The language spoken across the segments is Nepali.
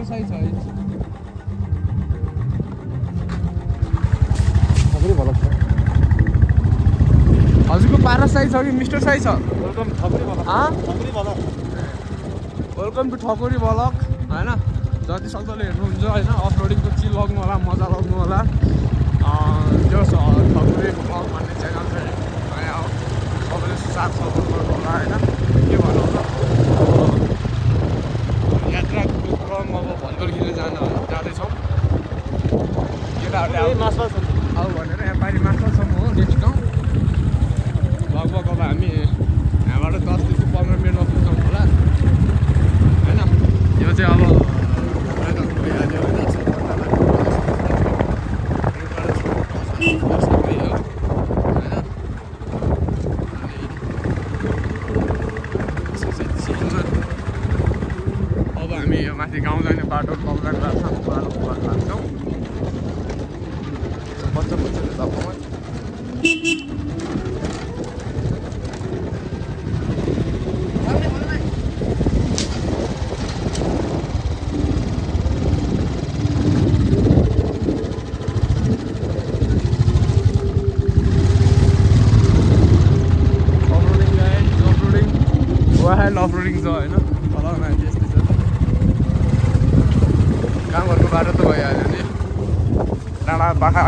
मिस्टर साई छ है थपरी भलक छ हजुरको पारा साई छ कि मिस्टर साई छ वेलकम थपरी भलक थपरी भलक वेलकम टु ठकुरी भलक होइन जति सक्दोले हेर्नुहुन्छ होइन अफरोडिङको चिल लग्नु होला मजा लग्नु होला त्यो ठकुरी भलक भन्ने च्यानल चाहिँ नयाँ हो सबैले साथ सपोर्ट गर्नु होला होइन के भनौँ न यात्राको क्रम अब भर्खरखिर जाँदैछौँ केटाहरूले अब भनेर यहाँ पारि माथिसम्म हो नेक्स्ट गाउँ लगभग अब हामी यहाँबाट 10 देखि 15 मिनटमा पुग्छौँ होला होइन यो चाहिँ अब भइहाल्यो होइन अब हामी यो माथि गाउँ जाने बाटो कब्जाङ राख्छौँ लाग्छौँ मजा मजाले तपाईँ अफरोडिङ छ होइन तल माथि यस्तै छ गाउँघरको बाटो त भइहाल्यो नि डाँडा पाखा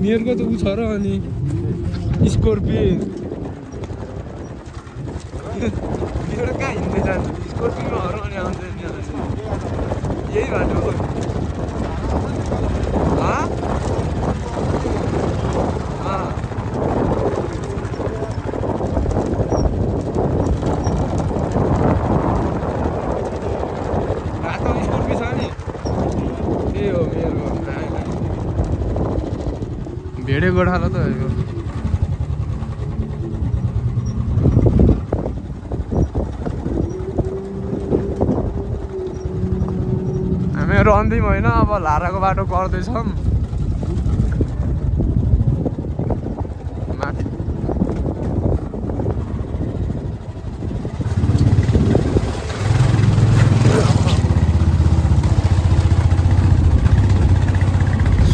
मेयरको त ऊ छ र अनि स्कोर्पियो मेरो कहाँ हिँड्दै जान्छ स्कोर्पियोमा हरू अनि आउँछ यही बाटो हो रातो स्कोर्पियो छ नि त्यही हो मेरो भेडे गोठालो त हो हामीहरू अन्तिम होइन अब लाराको बाटो गर्दैछौँ माथि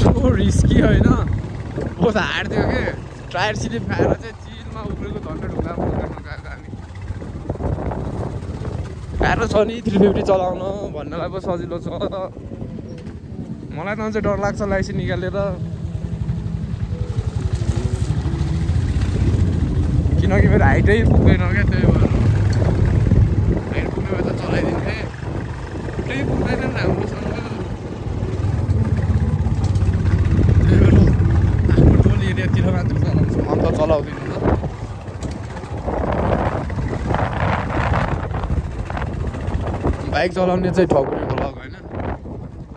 सो रिस्की होइन बहुत हार्ड थियो कि टायर स्लिप खाएर चाहिँ चिलमा उब्रेको झन्डै ढुङ्गा पुगेर गएको हामी गाह्रो छ नि 350 चलाउन भन्नलाई पो सजिलो छ मलाई त चाहिँ डर लाग्छ लाइसेन्स निकालेर किनकि मेरो हाइटै पुग्दैन क्या त्यही भएर हाइट पुग्ने भए त चलाइदिन्थेँ खुट्टै पुग्दैन नि राम्रोसँग एरियातिर मात्र चलाउँछु अन्त चलाउँदिनँ ल बाइक चलाउने चाहिँ ठकुरी भलक होइन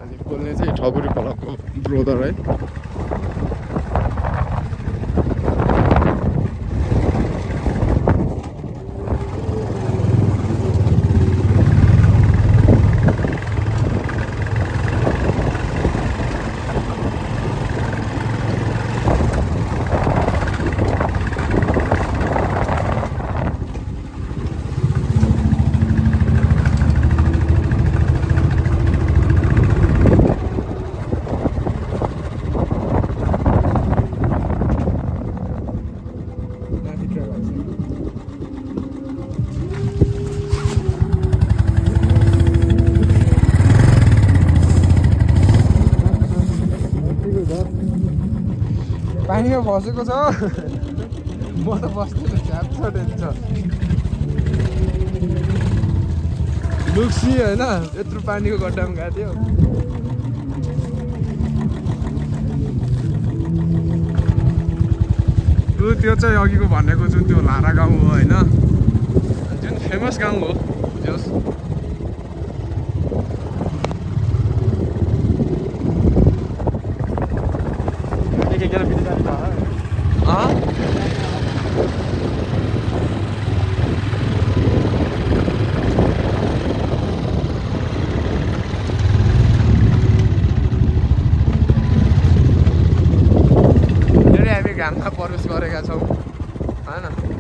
अनि बोल्ने चाहिँ ठकुरी भलकको ब्रोदर है पानीमा फसेको छ म त बस्दिनँ च्याप्छ टेन्छ लुक्सी होइन यत्रो पानीको गड्डामा गएको थियो त्यो चाहिँ अघिको भनेको जुन त्यो लारा गाउँ हो होइन जुन फेमस गाउँ हो त्यस घाममा प्रवेश गरेका छौँ होइन